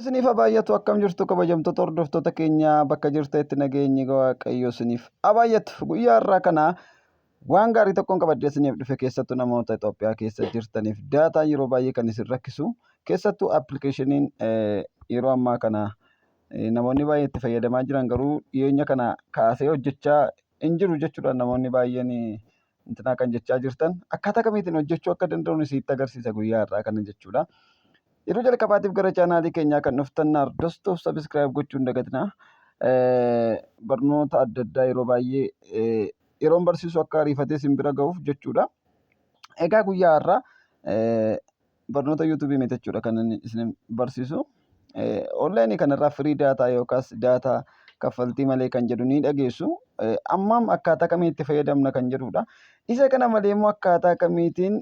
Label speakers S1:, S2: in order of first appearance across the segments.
S1: Isiniif haa baay'atu. Akkam jirtu, kabajamtoota hordoftoota keenya? Bakka jirtanitti nageenyi Waaqayyo isiniif haa baay'atu. Guyyaa har'aa kana waan gaarii tokkoon qabadhee isiniif dhufe. Keessattuu namoota Itoophiyaa keessa jirtaniif daataan yeroo baay'ee kan isin rakkisu, keessattuu appilikeeshiniin yeroo ammaa kana namoonni baay'een itti fayyadamaa jiran garuu dhiyeenya kana kaasee hojjechaa hin jiru jechuudha. Namoonni baay'een intinaa kan jechaa jirtan akkaataa kamiitiin hojjechuu akka danda'u isinitti agarsiisa guyyaa har'aa kana jechuudha. Yeroo jalqabaatiif gara chaanaalii keenyaa kan dhuftan hordostuuf subscribe gochuu hin dagatinaa. Barnoota adda addaa yeroo baay'ee yeroon barsiisu akka ariifatee isin bira ga'uuf jechuudha. Egaa guyyaa har'aa barnoota yuutuubii miti jechuudha kan inni isin barsiisu. Onlaayinii kanarraa free data yookaas daataa kaffaltii malee kan jedhu ni dhageessu. Ammam akkaataa kamiin itti fayyadamna kan jedhudha. Isa kana malee immoo akkaataa kamiitiin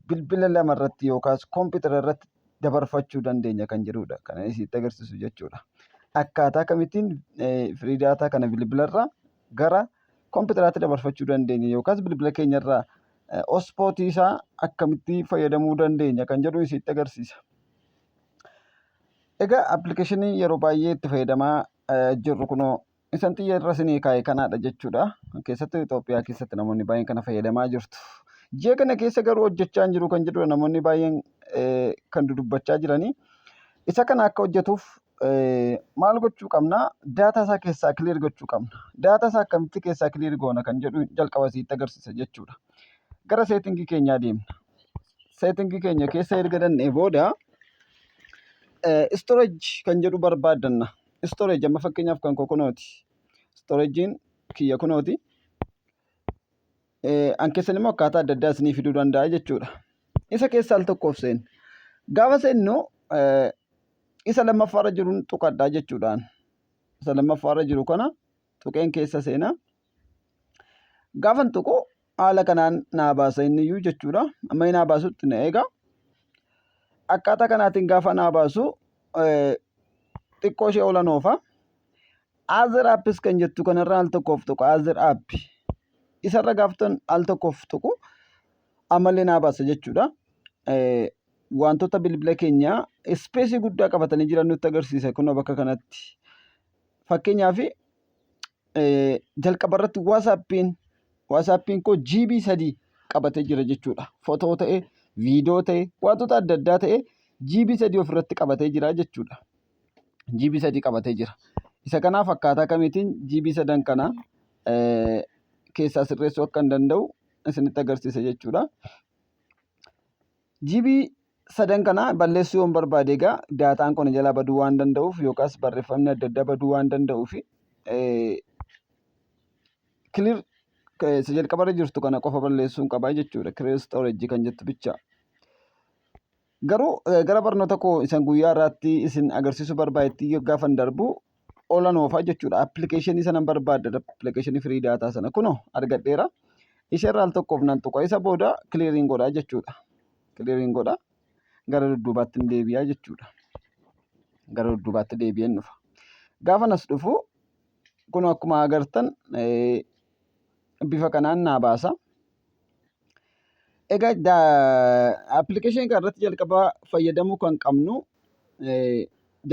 S1: bilbila lama irratti yookaas koompitara irratti dabarfachuu dandeenya kan jedhudha. Kan inni isinitti agarsiisu jechuudha. Akkaataa kamittiin free data kana bilbilarraa gara koompitaraatti dabarfachuu dandeenya yookaas bilbila keenyarraa hotspotii isaa akkamitti fayyadamuu dandeenya kan jedhu isinitti agarsiisa. Egaa appilikeeshinii yeroo baay'ee itti fayyadamaa jirru kunoo isan xiyya irra isinii kaa'e kanaadha jechuudha. Keessattuu Itoophiyaa keessatti namoonni baay'een kana fayyadamaa jirtu. Ji'a kana keessa garuu hojjechaa hin jiru kan jedhudha namoonni baay'een kan dudubbachaa jiranii. Isa kana akka hojjetuuf maal gochuu qabna? Daataa isaa keessaa clear gochuu qabna. Daataa isaa akkamitti keessaa clear goona kan jedhu jalqaba isitti agarsiisa jechuudha. Gara seetingii keenyaa deemna. Seetingii keenya keessa erga dhannee booda storage kan jedhu barbaaddanna. Storage amma fakkeenyaaf kan koo kunooti. Storagein kiyya kunooti. An keessan immoo akkaataa adda addaa isinii fiduu danda'a jechuudha. Isa keessaa al tokkoof seenna. Gaafa seennu isa lammaffaarra jiruun tuqadhaa jechuudhaan. Isa lammaffaarra jiru kana tuqeen keessa seenaa. Gaafan tuqu haala kanaan naa baasa inni iyyuu jechuudha. Amma inni naa baasutti na eega. Akkaataa kanaatiin gaafa naa baasu xiqqoo ishee olan oofa. Other apps kan jettu kanarra al tokkoof tuqu, other app. Isarra gaaftan al tokkoof tuqu ammallee naa baasa jechuudha. Wantoota bilbila keenya ispeesii guddaa qabatanii jiran nutti agarsiisa kunoo bakka kanatti. Fakkeenyaaf, jalqaba irratti WhatsAppiin koo GB 3 qabatee jira jechuudha. Fotoo ta'e, viidiyoo ta'e, wantoota adda addaa ta'e GB 3 ofirratti qabatee jira jechuudha. GB 3 qabatee jira. Isa kanaaf akkaataa kamiitiin GB sadan kana keessaa sirreessuu akka hin danda'u isinitti agarsiisa jechuudha. GB sadan kana balleessuu yoon barbaade, egaa daataan kun jalaa baduu waan danda'uuf yookaas barreeffamni adda addaa baduu waan danda'uuf, clear isa jalqabarra jirtu kana qofa balleessuun qabaa jechuudha. Clear storage kan jettu bicha. Garuu gara barnoota koo isan guyyaa irraatti isin agarsiisuu barbaadetti gaafan darbu olan oofaa jechuudha. Appilikeeshinii sanan barbaadda, appilikeeshinii free data sana kunoo argadheera. Isheerra al tokkoof nan tuqa. Isa booda cleariin godhaa jechuudha. Cleariin godha. Gara dudduubaatti hin deebi'aa jechuudha. Gara dudduubaatti deebi'een dhufa. Gaafa nas dhufu kun akkuma agartan bifa kanaan naa baasa. Egaa appilikeeshinii kana irratti jalqaba fayyadamuu kan qabnu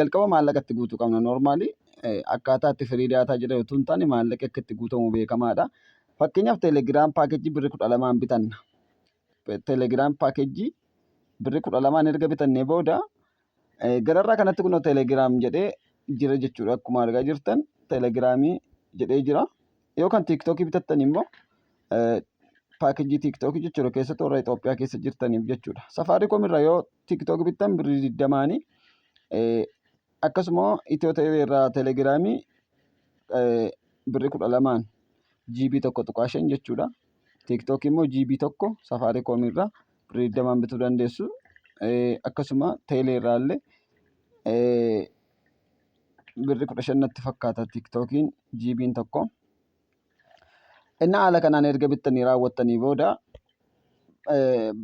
S1: jalqaba maallaqa itti guutuu qabna. Normally akkaataa itti free data jedhamu utuu hin taane maallaqi akka itti guutamu beekamaadha. Fakkeenyaaf, Telegram paakeejii birrii 12n bitanna. Telegram paakeejii birrii 12n erga bitannee booda gararraa kanatti kunoo Telegram jedhee jira jechuudha. Akkuma argaa jirtan Telegiraamii jedhee jira. Yoo kan TikTokii bitattan immoo paakeejii TikTokii jechuudha, keessattuu warra Itoophiyaa keessa jirtaniif jechuudha. Safaariikoom irraa yoo TikTokii bittan birrii 20nii, akkasuma Itiyoo Teelee irraa Telegiraamii birrii 12n GB 1.5 jechuudha. TikTokii immoo GB 1 Safaariikoom irraa birrii 20n bituu dandeessu. Akkasuma Teelee irraa illee birrii 15 natti fakkaata TikTokiin GB'n 1. Inni haala kanaan erga bittanii raawwattanii booda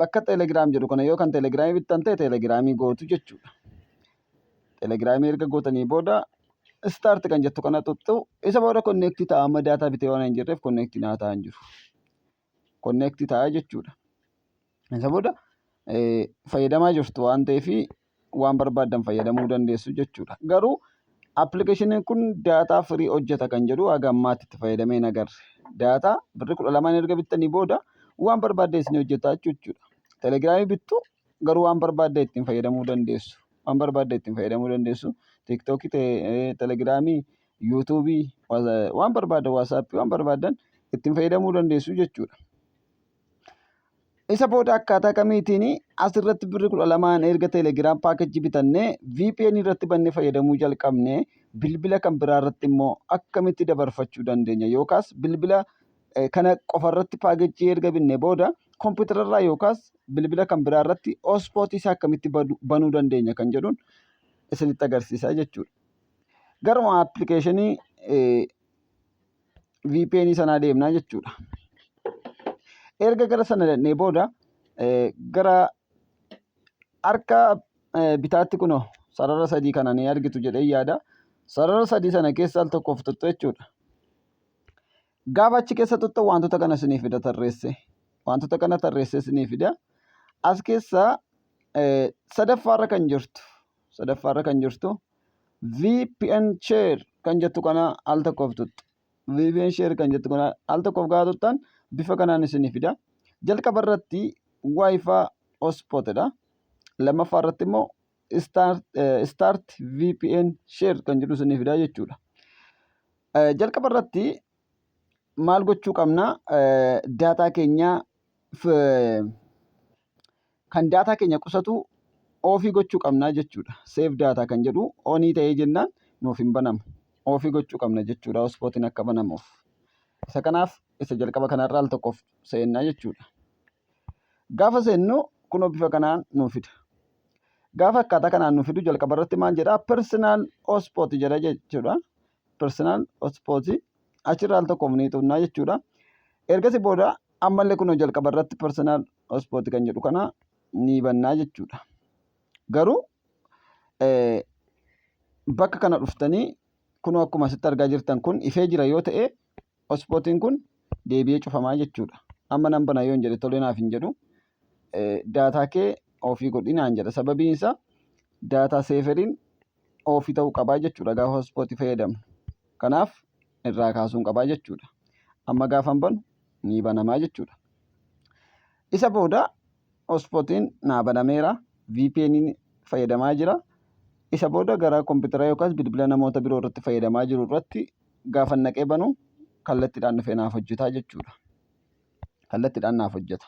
S1: bakka Telegram jedhu kana yoo kan Telegiraamii bittan ta'e Telegiraamii gootu jechuudha. Telegiraamii erga gootanii booda start kan jettu kana tuttu. Isa booda connect ta'a. Amma daataa bitee waan hin jirreef connect naa ta'aa hin jiru. Connect ta'a jechuudha. Isa booda fayyadamaa jirtu waan ta'eef waan barbaaddan fayyadamuu dandeessu jechuudha. Garuu appilikeeshiniin kun data free hojjeta kan jedhu haga ammaatti itti fayyadamee hin agarre. Data birrii 12n erga bittanii booda waan barbaadde isin hojjeta jechuudha. Telegiraamii bittu, garuu waan barbaadde ittiin fayyadamuu dandeessu. Waan barbaadde ittiin fayyadamuu dandeessu. Tiiktookii, Telegiraamii, Yuutuubii, waan barbaaddan, Waasaappii, waan barbaaddan ittiin fayyadamuu dandeessu jechuudha. Isa booda akkaataa kamiitiin asirratti birrii 12n erga Telegram package bitannee VPN irratti bannee fayyadamuu jalqabne, bilbila kan biraa irratti immoo akkamitti dabarfachuu dandeenya, yookaas bilbila kana qofarratti package erga binne booda kompiitara irraa yookaas bilbila kan biraa irratti hotspot isaa akkamitti banuu dandeenya kan jedhuun isinitti agarsiisaa jechuudha. Garuma appilikeeshinii VPN sanaa deemnaa jechuudha. Erga gara sana dhaqnee booda gara harka bitaatti kunoo sarara sadii kana ni argitu jedhee yaada. Sarara sadii sana keessa al tokkoof tuttu jechuudha. Gaafa achi keessa tuttu wantoota kana isinii fida tarreesse. Wantoota kana tarreessee isinii fida. As keessa sadaffaarra kan jirtu VPN share kan jettu kana al tokkoof tuttu. VPN share kan jettu kana al tokkoof gaafa tuttan bifa kanaan isinii fida. Jalqaba irratti Wi-Fi hotspot dha. Lammaffaa irratti immoo start VPN share kan jedhu isinii fida jechuudha. Jalqaba irratti maal gochuu qabna? Data keenya kan data keenya qusatu off gochuu qabna jechuudha. Save data kan jedhu on ta'ee jennaan nuuf hin banamu. Off gochuu qabna jechuudha hotspotiin akka banamuuf. Isa kanaaf isa jalqaba kanarraa al tokkoof seennaa jechuudha. Gaafa seennu kunoo bifa kanaan nuuf fida. Gaafa akkaataa kanaan nuuf fidu jalqaba irratti maal jedhaa? Personal hotspot jedha jechuudha. Personal hotspot achirraa al tokkoof ni tuqnaa jechuudha. Ergasii booda ammallee kunoo jalqaba irratti personal hotspot kan jedhu kana ni bannaa jechuudha. Garuu bakka kana dhuftanii kunoo akkuma asitti argaa jirtan kun ifee jira yoo ta'e, hotspotiin kun deebi'ee cufamaa jechuudha. Amma nan bana yoon jedhe tolee naaf hin jedhu. Data kee off godhi naan jedha. Sababiin isaa data saveriin off ta'uu qabaa jechuudha gaafa hotspotii fayyadamnu. Kanaaf irraa kaasuun qabaa jechuudha. Amma gaafan banu ni banamaa jechuudha. Isa booda hotspotiin naa banameera. VPN fayyadamaa jira. Isa booda gara kompiitara yookaas bilbila namoota biroo irratti fayyadamaa jiru irratti gaafa naqee banu kallattiidhaan dhufee naaf hojjetaa jechuudha. Kallattiidhaan naaf hojjeta.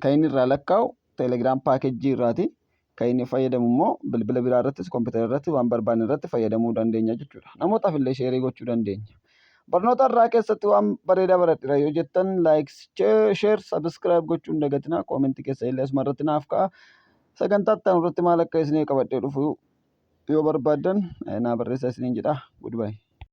S1: Kan inni irraa lakkaa'u Telegram package irraati. Kan inni fayyadamu immoo bilbila biraa irrattis, kompiitara irratti, waan barbaanne irratti fayyadamuu dandeenya jechuudha. Namootaaf illee share gochuu dandeenya. Barnoota irraa keessatti waan bareedaa baradheera yoo jettan, like, share, subscribe gochuu hin dagatinaa. Comment keessa illee asuma irratti naaf ka'a. Sagantaa itti aanu irratti maal akka isinii qabadhee dhufu yoo barbaaddan naa barreessaa isiniin jedha. Goodbye.